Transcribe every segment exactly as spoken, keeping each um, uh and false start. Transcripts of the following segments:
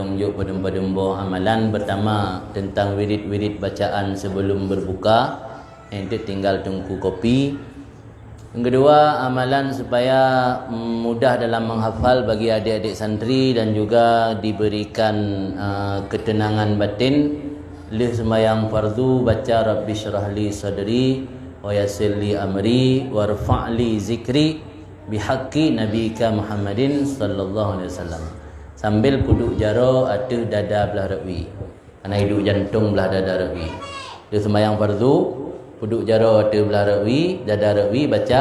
Tunjuk padum-padum boh amalan. Pertama, tentang wirid-wirid bacaan sebelum berbuka. Yang itu tinggal tungku kopi. Yang kedua, amalan supaya mudah dalam menghafal bagi adik-adik santri dan juga diberikan, eh, ketenangan batin. Lheuh sembahyang fardu, baca Rabbi syrahli sadri wa yassir li amri warfa'li zikri bihaqqi nabika Muhammadin sallallahu alaihi wasallam. Sambil puduk jaroe ateueh dada blah rot wie. Karena hidup jantong blah dada rot wie. Di sembahyang fardu, puduk jaroe ateueh blah rot wie, dada rot wie, baca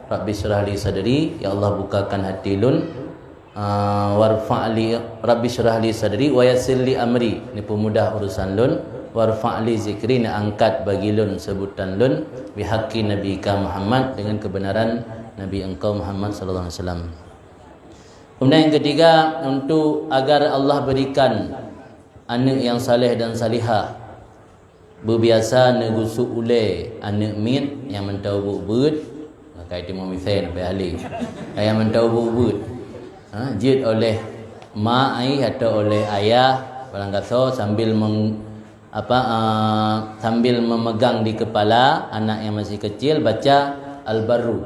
Rabbi syrahli sadri, ya Allah bukakan hati lun, ah, warfa'li, Rabbi syrahli sadri wa yassir li amri, ni pemudah urusan lun, warfa'li zikri, ni angkat bagi lun sebutan lun, bihaqqi nabika Muhammad, dengan kebenaran Nabi engkau Muhammad sallallahu alaihi wasallam. Kemudian yang ketiga, untuk agar Allah berikan aneuk yang saleh dan salihah. Beubiasa neugusok ulée aneuk miet nyang mantong buet-buet, maka itu meumisée sampai ahli. Nyang mantong buet-buet. Ha, jeuet oleh mak ai atau oleh ayah, barangkasoe sambil meng-, apa, ah, sambil memegang di kepala anak yang masih kecil, baca Al-Barru.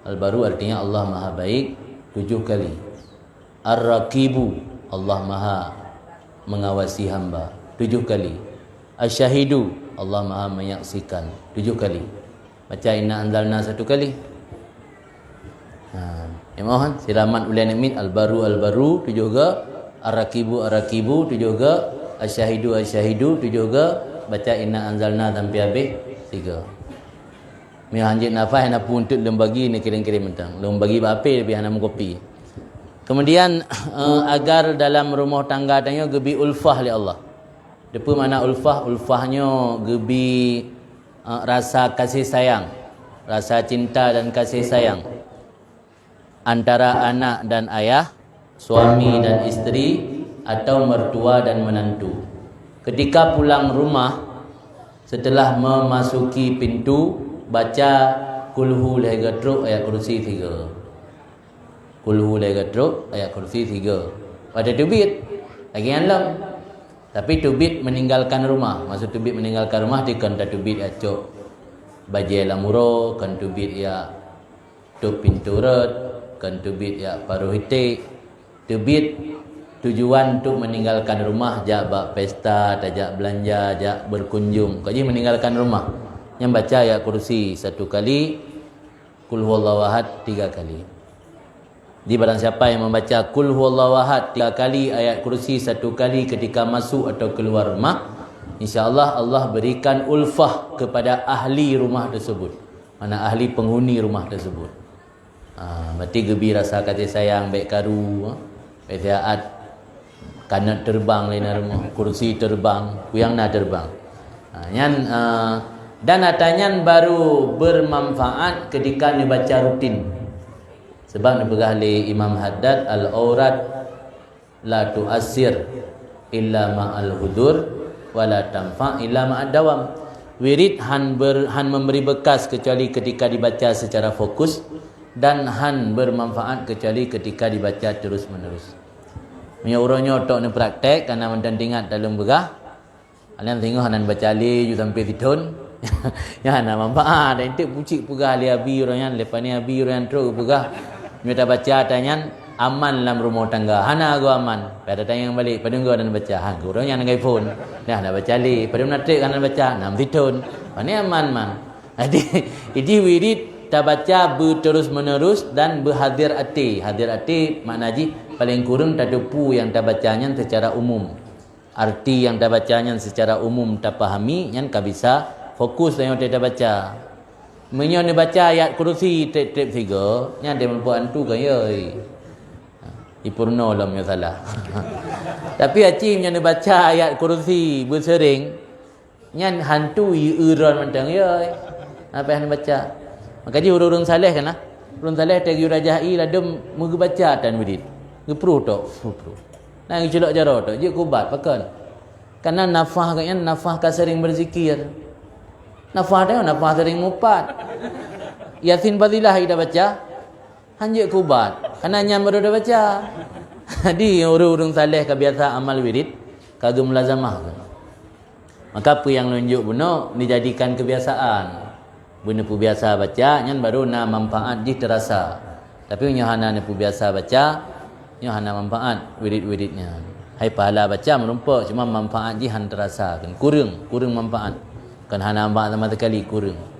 Al-Barru artinya Allah Maha Baik tujuh kali. Ar-Raqibu, Allah Maha mengawasi hamba, tujuh kali. Asy-Syahidu, Allah Maha menyaksikan, tujuh kali. Baca Inna Anzalna satu kali. Ha, ya mohon siramat ulée aneuk miet, Al-Barru, Al-Barru, tujuh ga, Ar-Raqibu, Ar-Raqibu, tujuh ga, Asy-Syahidu, Asy-Syahidu, tujuh ga, baca Inna Anzalna sampai habéh, tiga. Meunyoe hanjeuet nafah, hana peue untuk lôn bagi, ni kirim-kirim mantong. Lôn bagi bak H P tapi hana meukopi. Kemudian, eh, agar dalam rumoh tangga tanyoe geubi ulfah lé Allah. Dipeue makna ulfah? Ulfah nyoe geubi, eh, rasa kasih sayang, rasa cinta dan kasih sayang antara anak dan ayah, suami dan isteri, atau mertua dan menantu. Ketika pulang rumah, setelah memasuki pintu, baca Kulhu lhée ga trok, Ayat Kursi tiga. Kulhu lhée ga trok, Ayat Kursi tiga. Watée teubiet, lagée nyan lom. Tapi teubiet meninggalkan rumah. Maksud teubiet meninggalkan rumah, ti kon tateubiet jak cok bajée lam uroe, kon teubiet jak tôp pintoe rot, kon teubiet jak paroh iték. Teubiet tujuan untuk meninggalkan rumah, jak bak pesta, tajak beulanja, jak berkunjung. Kon jih meninggalkan rumah. Nyan baca Ayat Kursi satu kali, Qul huwallahu ahad tiga kali. Jadi barang siapa yang membaca Qul huwallahu ahad tiga kali, Ayat Kursi satu kali ketika masuk atau keluar rumah, insya Allah, Allah berikan ulfah kepada ahli rumah tersebut. Mana ahli penghuni rumah tersebut. Ha, berarti geubi rasa kasih sayang, bék karu, ha? Bék siat. Kanot terbang lé na rumoh, kursi terbang, peue nyang na terbang. Ha, nyan, eh, dan ata nyan baru bermanfaat ketika neubaca rutin. Sebab neupeugah lé Imam Haddad, "Al-aurat la tu'assir illa ma'al hudur, wa la tanfa illa ma'ad dawam." Wirid han ber-, han memberi bekas kecuali ketika dibaca secara fokus, dan han bermanfaat kecuali ketika dibaca terus-menerus. Meunyoe uroe nyoe tok neupraktek, kana mantong teuingat taleueng peugah, aleueng singoh hana baca lé ju sampai sithon, nyan hana manfaat. Dan enteuk pucik peugah lé abi uroe nyan, leupah nyan abi uroe nyan trok geupeugah, meunyoe tabaca ata nyan aman lam rumoh tangga. Hana geuh aman. Pada tanyong balik, padum geuh hana baca? Ha, uroe nyan hana iPhone. Dah hana baca lé, padum na trek hana baca? Nam sithon. Pane aman man. Jadi, jadi wirid tabaca beuterus-menerus dan beuhadir até. Hadir até makna jih paléng kureueng tateupeue nyang tabaca nyan secara umum. Arti nyang tabaca nyan secara umum tapahami, nyan ka bisa fokus lam nyang tabaca. Meunyoe neubaca Ayat Kursi treb-treb sigoe, nyan deh meuleumpok hantu kan, yoi. Ipurno lom nyoe salah. Tapi aci meunyoe neubaca Ayat Kursi beuseuréng, nyan hantu ieu ron mantong, yoi. Apa nyang baca? Maka jih ureuëng-ureuëng saleh kan, ah? Ureuëng saleh teuh geuyue rajah ie ladom meugeubaca tan wirid. Geupruh tok, geupruh. Nah, geuculok jaroe tok, jeuet keu ubat, pakon? Karena nafah gobnyan, nafah ka sering berzikir. Nafah teuh, nafah sering mupat. Yasin Fadilah kita baca, hanjeuet keu ubat. Karena nyan baru dah baca. Jadi ureuëng-ureuëng saleh ka biasa amal wirid, ka geumulazamah. Maka peue nyang lôn jok bunoe dijadikan kebiasaan. Beuneupeue biasa baca nyan baru na manfaat jih terasa. Tapi nyoe hana neupeubiasa baca, nyoe hana manfaat wirid-wirid nyan. Hai pahala baca meurumpok, cuma manfaat jih han terasa, kan kureueng, kureueng manfaat. Kan hana manfaat sama sekali, kureueng.